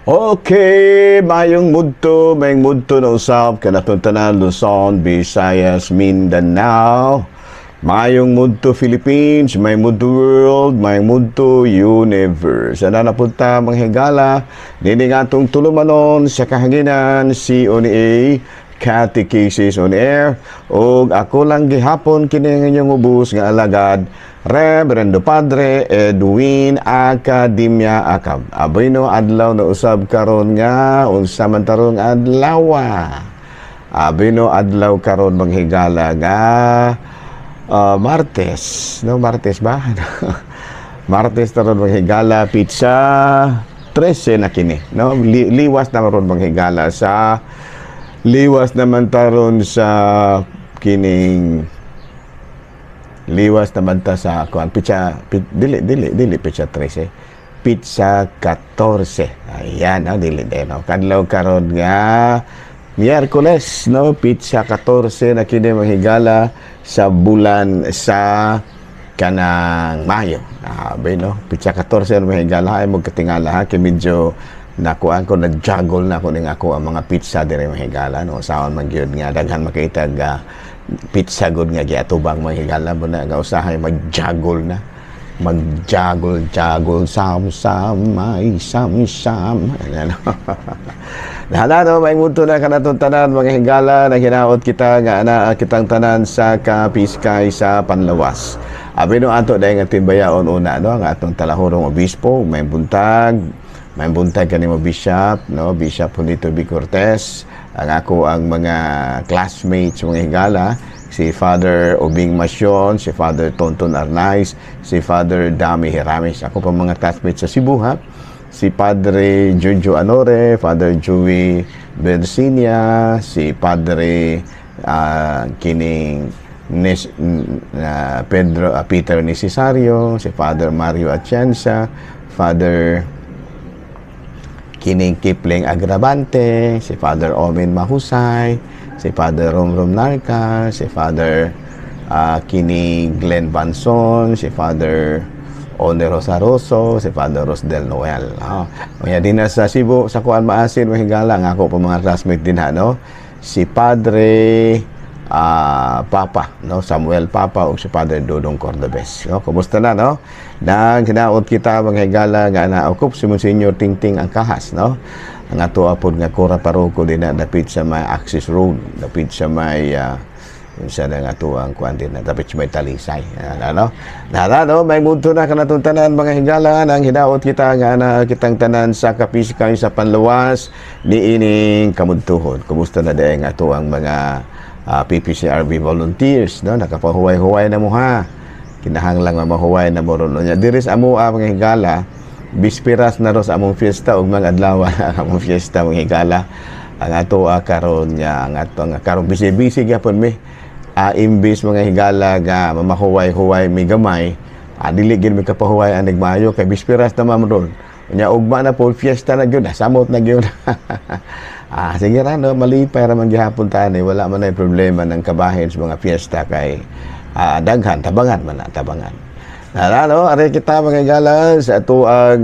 Okay, mayong mudto na usab kanatong tanan, Luzon, Visayas, Mindanao. Mayong mudto Philippines, mayong mudto world, mayong mudto universe. Ana na punta, mga higala, nini nga atong tulumanon sa kahanginan, si ONA Catechesis on Air. Og ako lang gihapon kini ang inyong ubos nga alagad, Reverendo Padre Edwin Academia Acab. Aboy no, adlaw na usab karon nga unsa man tarong adlaw? Aboy no, adlaw karon, mga higala, nga Martes, no? Martes ba? Martes taron, mga higala, petsa 13 na kini, no? Liwas na ron, mga higala, sa liwas naman taron sa kining liwas naman ta sa kuan pitsa dili dili dili petsa 13, petsa 14. Ayan, no? Dili din, no? Kadlaw karon nga Miyerkules, no? Petsa 14 na kini, mga higala, sa bulan sa kanang Mayo. Abi no, petsa 14, mga higala, ay magkatingala ha, kay medyo nakuan ko, na-juggle na ko ning ako ang mga petsa dire, mga higala, no? Saon man gyud nga daghan makita ga petsa gud nga giatubang, mga higala mo na nga usahay mag-juggle na, mag-juggle juggle, sam sam ay sam sam. Ayan. Hala no, may mundo na kanatong tanan, mga higala, na hinaot kita nga ana kitang tanan sa kapiskay sa panlawas. Abi no, ato dahil nga timbayaon una, no, ang atong talahurong obispo. May buntag kanimo, Bishop, no, Bishop Julito B. Cortez. Ang ako ang mga classmates, mga higala, si Father Obing Masyon, si Father Tonton Arnaiz, si Father Dami Hiramis. Ako pa mga classmates sa Cebu ha. Si Padre Jojo Anore, Father Joey Bersinia, si Padre kining Pedro Peter Necesario, si Father Mario Atienza, Father kining Kipling Agravante, si Father Omen Mahusay, si Father Romrom Narca, si Father kining Glenn Banson, si Father One Rosaroso, si Father Rosdel Noel. Oh. Kaya din na sa Cebu, sa Kuan Maasin, mahigala, nga ako pa mga classmate din ha, no? Si Padre Papa, no? Samuel Papa o si Padre Dodong Cordobes. No? Kumusta na, no? Nang hinaot kita, mga higala, nga naukop si Monsignor Tingting ang kahas, no? Ang ato apod nga kura paroko din na dapit sa may access road, dapit sa may sa nga ato ang kuan din na dapit sa may Talisay. Ano? Nara, no, may mundo na kanatong tanan, mga higala, nang hinaot kita nga na kitang tanan sa kapiskay sa panlawas ni ining kamudtuhon. Kumusta na dahil nga ato ang mga PPCRV volunteers, no? Nakapahuway-huway na mo ha. Kinahanglan nga mahuway na mo ron. Nya diri sa amo, mga higala, bispiras na ro sa among fiesta ug mga adlaw ang among fiesta, mga higala. Ang ato karon nya ang ato nga karon busy-busy gyapon mi. Imbis, mga higala, nga mamahuway-huway mi gamay, dili gyud mi kapahuway ang nagmayo kay bispiras na man ron. Nya ugma na po fiesta na gyud, samot na gyud. Sige ra no, malipay ra man gihapon tani, wala man ay problema ng kabahin sa mga fiesta kay daghan tabangan man na tabangan. Nara, no, are kita, mga higala, sa ato ang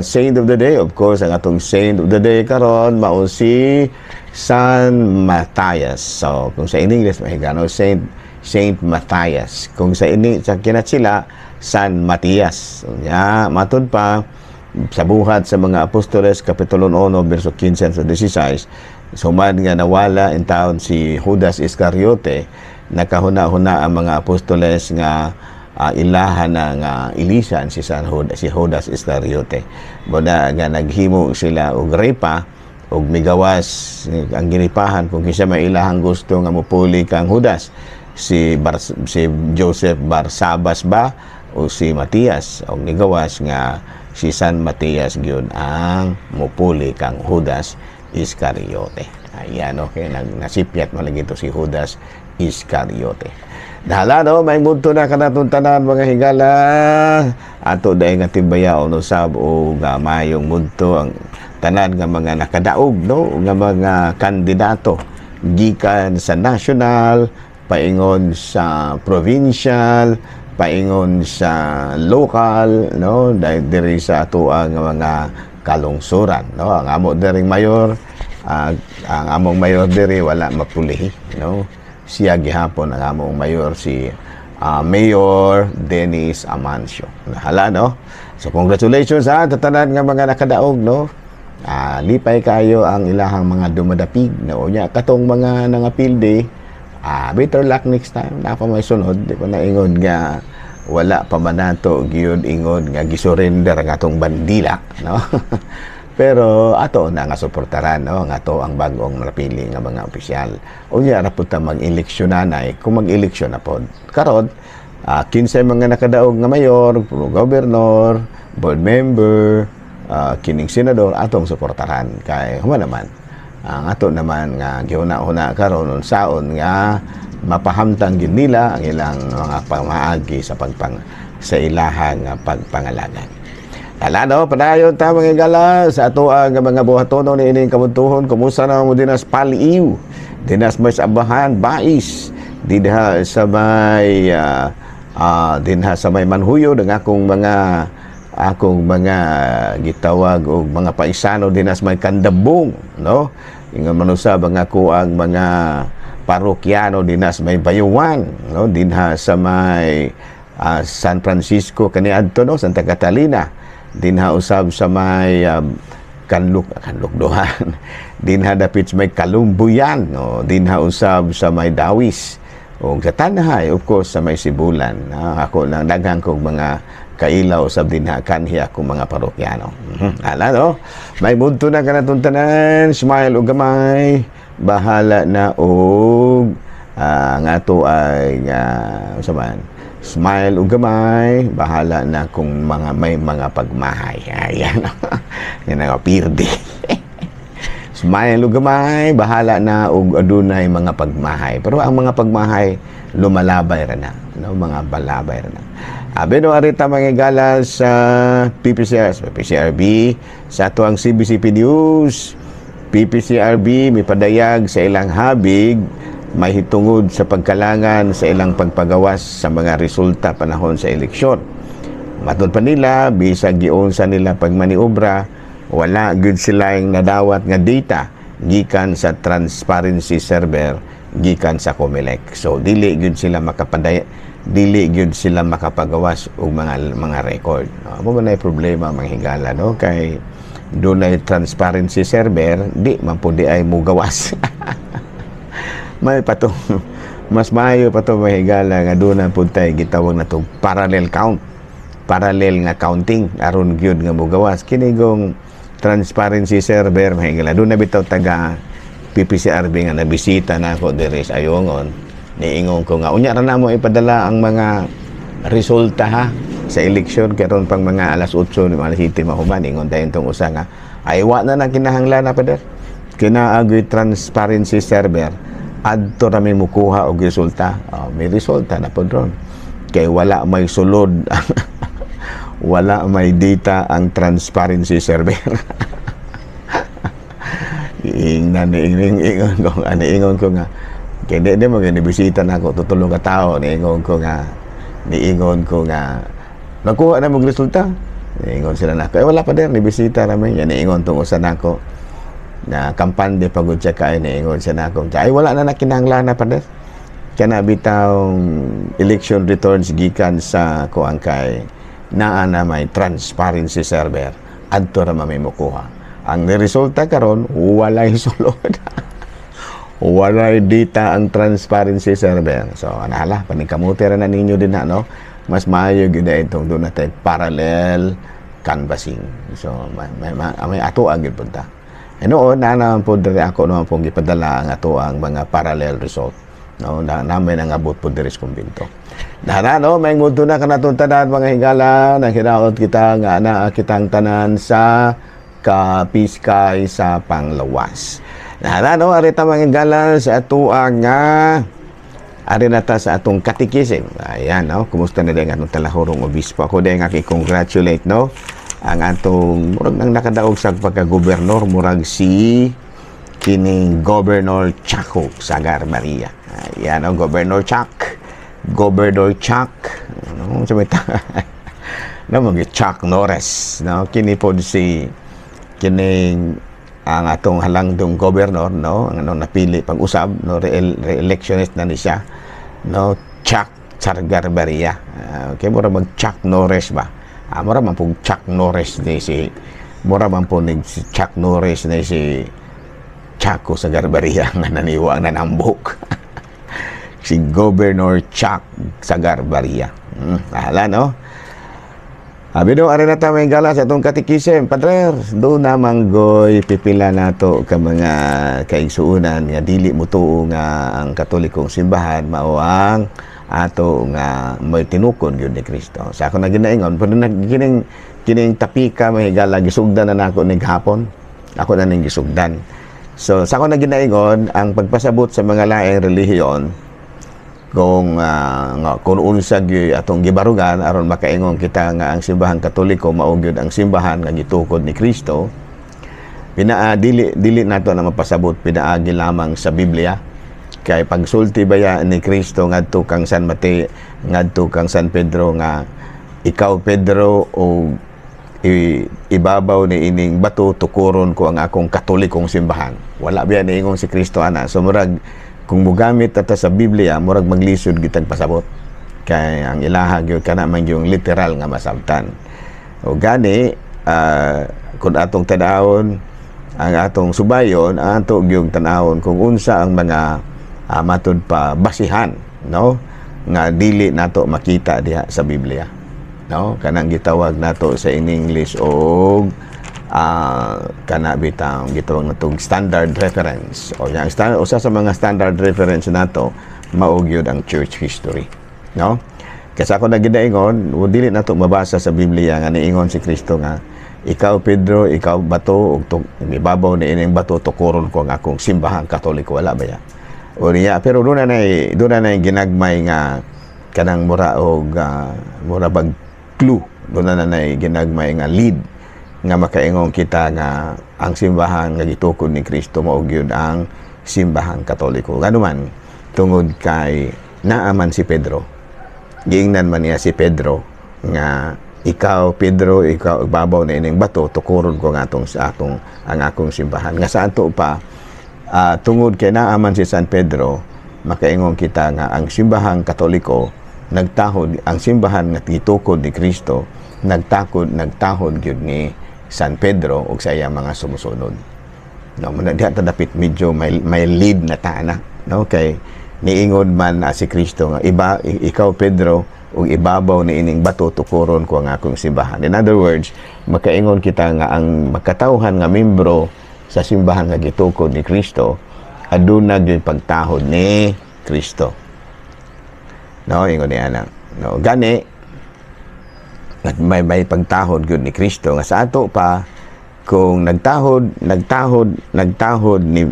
saint of the day. Of course, ang atong saint of the day karon mao si San Matthias. So, kung sa in English, mga higala, no, Saint Matthias. Kung sa ini sa kinatsila, San Matias. Nya, matud pa sa Buhat sa mga Apostoles kapitulo 1 verso 15 sa 16, suman nga nawala in taon si Judas Iscariote, nakahuna-huna ang mga apostoles nga ilahan na nga ilisan si San Judas, si Judas Iscariote. Muna nga naghimo sila og repa og migawas ang ginipahan kung kinsa may ilahang gusto nga mupuli kang Judas, si Joseph Barsabas ba o si Matias, og nigawas nga si San Matias gyud ang mupuli kang Judas Iscariote. Ayan, okay. Nasipyat man lagi to si Judas Iscariote. Dahala no, may mundo na kanatong tanan, mga higala. Ato dahil nga timbayaon usab o nga mayong mudto ang tanan nga mga nakadaog, no, nga mga kandidato gikan sa national, paingon sa provincial, paingon sa local, no, dahil diri sa ato ang mga Kalungsuran, no? Ang amo diring mayor, ang among mayor diri wala mapuli, no? Siya gihapon ang among mayor, si Mayor Dennis Amancio. Hala, no? So congratulations ha sa tanan nga mga nakadaog, no? Lipay kayo ang ilahang mga dumadapig, no? Unya katong mga nangapilde, better luck next time. Na pa may sunod, di pa na ingon nga wala pa man nato gyud ingon nga gisurrender ang atong bandila, no? Pero ato na nga suportaran, no, nga ato ang bag-ong napili nga mga opisyal. Unya ra pud ta mag-eleksyon nanay kung mag-eleksyon na pod. Karon, kinsay mga nakadaog nga mayor, gobernador, board member, kining senador, atong suportaran kay human naman ang ato naman nga gihuna-huna karon unsaon nga mapahamtang gid nila ang ilang mga pamaagi sa pagpang sa ilahang pagpangalagan. Hala, no, padayon ta, mga higala, sa ato ang mga buhatonon ni ining kabuntuhon. Kumusta na mo dinas Paliw, dinas may Abahan, Bais, dinha sa may Manhuyo, ang akong mga gitawag og mga paisano dinas may Kandabong, no? Ingon man usab ang ako ang mga parokyano dinas may Bayuan, no? Dinha sa may San Francisco kaniadto, no, Santa Catalina, dinha usab sa may Kanluk Kanlukdohan, dinha dapit sa may Kalumbuyan, no? Dinha usab sa may Dawis o sa Tanhay, of course sa may Sibulan. Ako nang daghan kog mga kailaw usab dinha kanhi akong mga parokyano. Ala, no, may budto na kanatong tanan. Smile og gamay, bahala na og ang ato ay unsa man, smile og gamay, bahala na kung mga may mga pagmahay. Ayan, yan ang pirdi. Smile og gamay, bahala na og adunay mga pagmahay, pero ang mga pagmahay lumalabay ra na, no? Mga balabay ra na. Abi no, arita, mga higala, sa PPCR, sa PPCRB, sa ato ang CBCP News. PPCRB mipadayag sa ilang habig mahitungod sa pagkalangan sa ilang pagpagawas sa mga resulta panahon sa eleksyon. Matod pa nila, bisag giunsa nila pagmaniobra, wala gyud sila yung nadawat nga data gikan sa transparency server gikan sa COMELEC. So dili gyud sila makapaday, dili gyud sila makapagawas og mga record. No, mo man problema, mga higala, no, kay dunay transparency server, di man pud di ay mugawas. May pato mas maayo pa to, mga higala, nga doon na pud tay gitawag na to parallel count, parallel nga counting, aron gyud nga mugawas. Kini gong transparency server, mga higala, doon na bitaw taga PPCRB nga nabisita na ako diri sa Ayungon. Niingon ko nga unya ra namo ipadala ang mga resulta ha sa eleksyon karon pang mga alas 8 ni alas 7 mahuman. Ingon dayon tong usa nga ay wa na nang kinahanglan na, pader, kinaagoy transparency server, adto ra mi mukuha og resulta. Oh, may resulta na pod ron kay wala may sulod, wala may data ang transparency server. Ingnan ni ingon ingon ko ani, ingon ko nga kay di mo bisita na ako tutulong ka tao. Niingon ko nga nakuha na mong resulta. Niingon sila na eh, wala pa din, nibisita namin yan. Niingon tong usa nako na kampante pagod siya kay niingon siya nako ay wala na nakinahanglan na pa din kana bitaw election returns gikan sa kuang kay naa na may transparency server, adto ra mami mokuha. Ang resulta karon, walay sulod, walay data ang transparency server. So anahala, paningkamuti ra na ninyo din na, no? Mas maayo gyud itong doon natin parallel canvassing. So may ato ang gyud punta. E noon na naman po diri ako naman pong gipadala ang ato ang mga parallel result, no, na namin ang abot po diri sa kumbinto. Dara, no, may ngudto na kanatong tanan, mga higala, nang hinaot kita nga naa kitang tanan sa kapiskay sa panglawas. Dara, no, arita, mga higala, sa ato ang nga ari na ta sa atong katekisim. Ayan, no, kumusta na din ang atong talahurong obispo? Ako din nga congratulate, no, ang atong murag nang nakadaog sa pagka-gobernador, murag si kining Governor Chaco Sagar Maria. Ayan, no, Governor Chuck. Governor Chuck. No, sa may no, mga Chuck Norris, no, kini pod si Kining ang atong halangdong governor, no, ang ano napili pag-usab, no, re-electionist na ni siya, no, Chuck Sagarbarria. Okay, mura mag Chuck Norris ba? Mura man pug Chuck Norris ni si, mura man po ni si Chuck Norris ni si Chaco Sagarbarria nga naniwa ang nanambok. Si Governor Chuck Sagarbarria. Ahala, no? Abi do, ari na ta may gala sa atong katikisim. Padre, do na manggoy pipila nato ka mga kaigsuonan nga dili mutuo nga ang Katolikong simbahan mao ang ato nga may tinukon gyud ni Kristo. Sa ako na ginaingon, pero na kining kining tapika, mga higala, gisugdan na nako ning hapon. Ako na ning gisugdan. So sa ako na ginaingon, ang pagpasabot sa mga laing relihiyon kung nga, kung unsa gyud atong gibarugan aron makaingon kita nga ang Simbahang Katoliko mao gyud ang simbahan nga gitukod ni Kristo, pinaa dili dili nato na mapasabot pinaagi lamang sa Biblia, kay pagsulti baya ni Kristo ngadto kang San Mateo, ngadto kang San Pedro nga "Ikaw Pedro, o ibabaw ni ining bato tukuron ko ang akong Katolikong simbahan." Wala biya niingon si Kristo ana. So murag kung mogamit ata sa Biblia, murag maglisod gitag pasabot, kay ang ilaha gyud kana man yung literal nga masabtan. O gani, kung atong tan-awon ang atong subayon, ato gyud tan-awon kung unsa ang mga matud pa basihan, no, nga dili nato makita diha sa Biblia, no, kanang gitawag nato sa in English og kana bitaw gitawag natong standard reference. O yang stand, usa sa mga standard reference nato mao gyud ang church history, no? Kasi ako na ginaingon, dili nato mabasa sa Biblia nga niingon si Kristo nga "Ikaw Pedro, ikaw bato ug ibabaw ni ining bato tukuron ko ang akong Simbahang Katoliko." Wala ba ya? O niya, pero doon na ginagmay nga kanang mura og mura bag clue, doon na nay ginagmay nga lead nga makaingon kita nga ang simbahan nga gitukod ni Kristo mao gyud ang Simbahang Katoliko. Ngano man, tungod kay naaman si Pedro. Giingnan man niya si Pedro nga "Ikaw Pedro, ikaw ibabaw na ining bato tukuron ko nga atong sa atong ang akong simbahan." Nga sa ato pa, tungod kay naaman si San Pedro, makaingon kita nga ang Simbahang Katoliko nagtahod, ang simbahan nga gitukod ni Kristo nagtakod, nagtahod gyud ni San Pedro ug sa iyang mga sumusunod. No, muna diha ta dapit medyo may lead na ta na, no, kay niingon man na si Kristo nga iba "Ikaw Pedro ug ibabaw ni ining bato tukuron ko ang akong simbahan." In other words, makaingon kita nga ang makatawhan nga membro sa simbahan nga gitukod ni Kristo aduna gyud pagtahod ni Kristo. No, ingon niya na. No, gani may pagtahod gyud ni Kristo nga sa ato pa, kung nagtahod nagtahod nagtahod ni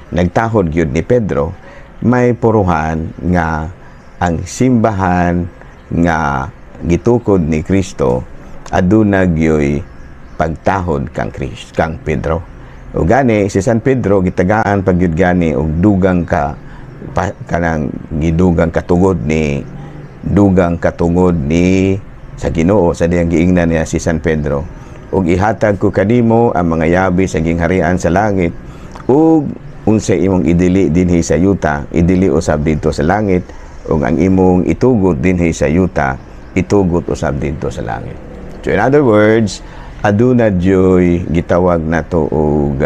nagtahod gyud ni Pedro, may puruhan nga ang simbahan nga gitukod ni Kristo aduna gyoy pagtahod kang Kristo, kang Pedro. O gani si San Pedro gitagaan pag gyud gani og dugang ka pa, kanang gidugang katungod ni sa Ginoo sa diyang giingnan niya si San Pedro ug "Ihatag ko kanimo ang mga yabi sa gingharian sa langit, ug unsay imong idili dinhi sa yuta, idili usab didto sa langit, ug ang imong itugot dinhi sa yuta, itugot usab didto sa langit." So in other words, aduna dyoy gitawag nato og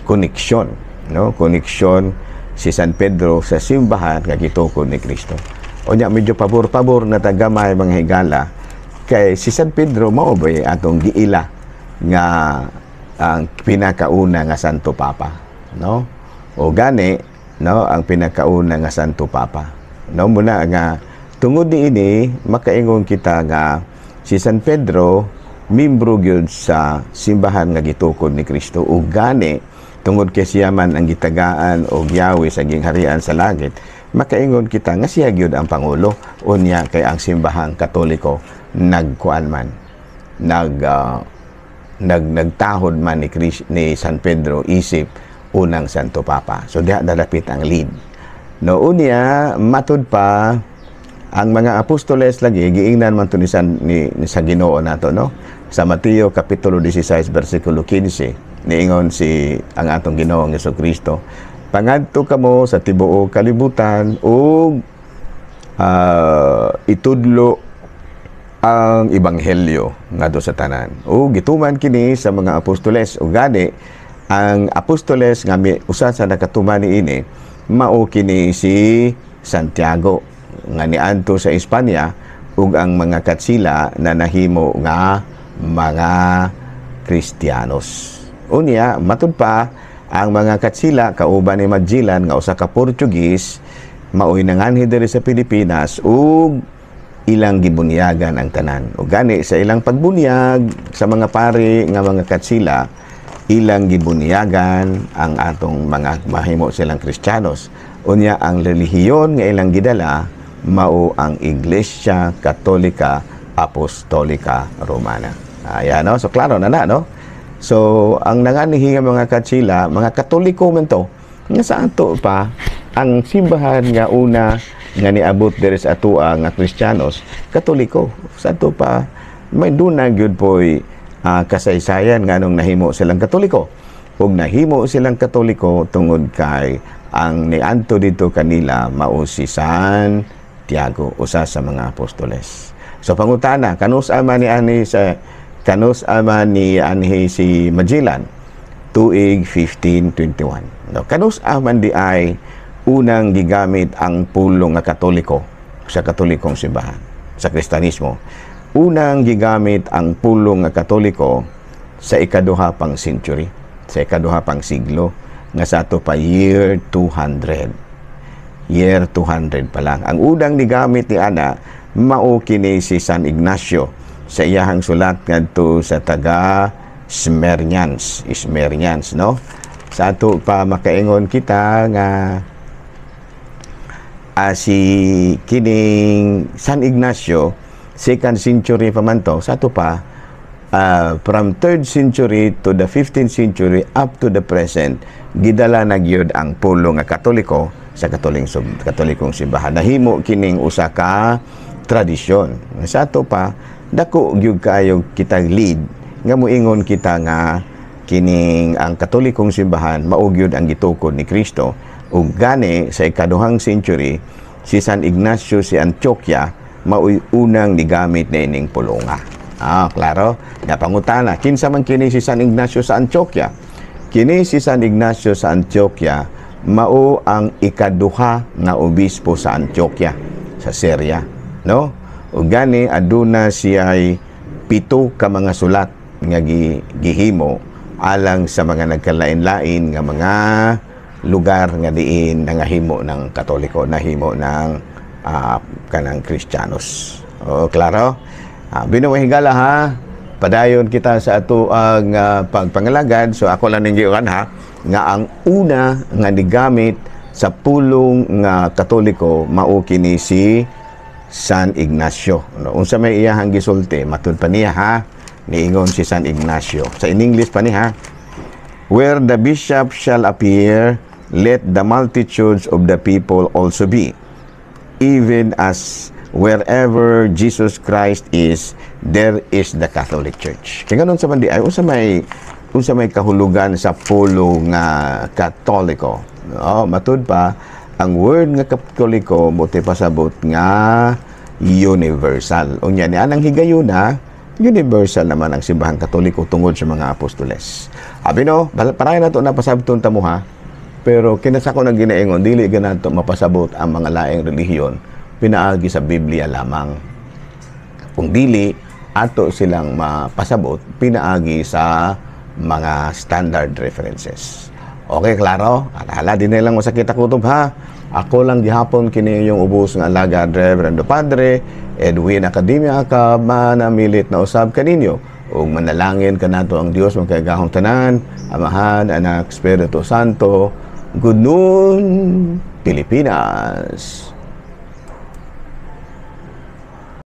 koneksyon, no? Koneksyon si San Pedro sa simbahan nga gitukod ni Kristo. Unya medyo pabor-pabor na tagamay, mga higala, kay si San Pedro mao ba atong giila nga ang pinakauna nga Santo Papa, no? O gani, no, ang pinakauna nga Santo Papa. No, muna nga tungod niini makaingon kita nga si San Pedro membro gyud sa simbahan nga gitukod ni Kristo, ug gani tungod kay siya man ang gitagaan og yawi sa gingharian sa langit, makaingon kita nga siya gyud ang pangulo. Unya kay ang Simbahang Katoliko nagkuan man, nag nag nagtahod man ni Chris, ni San Pedro isip unang Santo Papa. So diha dalapit ang lead, no? Unya matud pa ang mga apostoles lagi giingnan man to ni, San, ni sa Ginoo nato, no, sa Mateo kapitulo 16 bersikulo 15. Niingon si ang atong Ginoong Kristo, "Pangadto kamo sa tibuok kalibutan ug itudlo ang ebanghelyo ngadto sa tanan." Ug gituman kini sa mga apostoles, ug gani ang apostoles nga usa sa nakatuman niini mao kini si Santiago nga niadto sa Espanya, ug ang mga katsila na nahimo nga mga Kristiyanos. Unya, matud pa ang mga katsila kauban ni Magellan nga usa ka Portuguese maoy nanganhi diri sa Pilipinas ug ilang gibunyagan ang tanan. Ug gani sa ilang pagbunyag sa mga pari nga mga katsila, ilang gibunyagan ang atong mga mahimo silang Kristiyanos. Unya ang relihiyon nga ilang gidala mao ang Iglesia Katolika Apostolika Romana. Ayan, no? So klaro na na, no? So ang nanganihi nga mga katsila, mga Katoliko man to, nga sa ato pa ang simbahan nga una nga niabot diri sa atoa nga Kristiyanos, Katoliko. Sa ato pa may duna gyud poy kasaysayan nga anong nahimo silang Katoliko. Ug nahimo silang Katoliko tungod kay ang niadto dito kanila mao si Santiago, usa sa mga apostoles. So pangutana, kanus ama ni anhi si Magellan? Tuig 1521. No, kanus man di ay unang gigamit ang pulong nga Katoliko sa Katolikong simbahan, sa Kristanismo? Unang gigamit ang pulong nga Katoliko sa ikaduha pang century, sa ikaduha pang siglo, nga sa ato pa year 200. Year 200 pa lang. Ang unang nigamit ni ana mao kini si San Ignacio sa iyahang sulat ngadto sa taga Smyrnians, Smyrnians, no? Sa ato pa makaingon kita nga si kining San Ignacio, second century pa man to. Sa ato pa from 3rd century to the 15th century up to the present, gidala na gyud ang pulong nga Katoliko sa Katolikong simbahan. Nahimo kining usa ka tradisyon. Sa ato pa dako gyud kaayo kitang lead nga moingon kita nga kining ang Katolikong simbahan mao gyud ang gitukod ni Kristo. Ug gani sa ikaduhang century, si San Ignacio si Antioquia maoy unang nigamit na ining pulonga. Ah, klaro? Napangutana, kinsa man kini si San Ignacio sa Antioquia? Kini si San Ignacio sa Antioquia mao ang ikaduha nga obispo sa Antioquia sa Syria, no? Ug gani aduna siya'y 7 ka mga sulat nga gihimo alang sa mga nagkalain-lain nga mga lugar nga diin nangahimo ng Katoliko, nahimo ng kanang Kristiyanos. O, klaro? Binuway higala ha. Padayon kita sa ato ang pagpangalagad. So ako lang ning ha nga ang una nga nigamit sa pulong nga Katoliko mao kini si San Ignacio. No, unsa may iyahang gisulti, matud pa niya ha, niingon si San Ignacio. Sa in English pa ni ha. "Where the bishop shall appear, let the multitudes of the people also be. Even as wherever Jesus Christ is, there is the Catholic Church." Kaya ganun sa mandi ay unsa may kahulugan sa pulong nga Katoliko? No, matud pa ang word nga Katoliko buot pasabot nga universal. Unya ni anang higayuna, universal naman ang simbahang Katoliko tungod sa mga apostoles. Abi no, parayan na to na pasabton ta mo ha. Pero kinasa ko nang ginaingon, dili ganato mapasabot ang mga laing relihiyon pinaagi sa Biblia lamang. Kung dili, ato silang mapasabot pinaagi sa mga standard references. Okay, klaro? Alala, di na lang masakit ako ha. Ako lang gihapon kini yung ubos nga alagad, Reverendo Padre Edwin Academia, ka manamilit na usab kaninyo. Ug manalangin kanato ang Dios magkagahong tanan, Amahan, Anak, Espiritu Santo. Good noon, Pilipinas.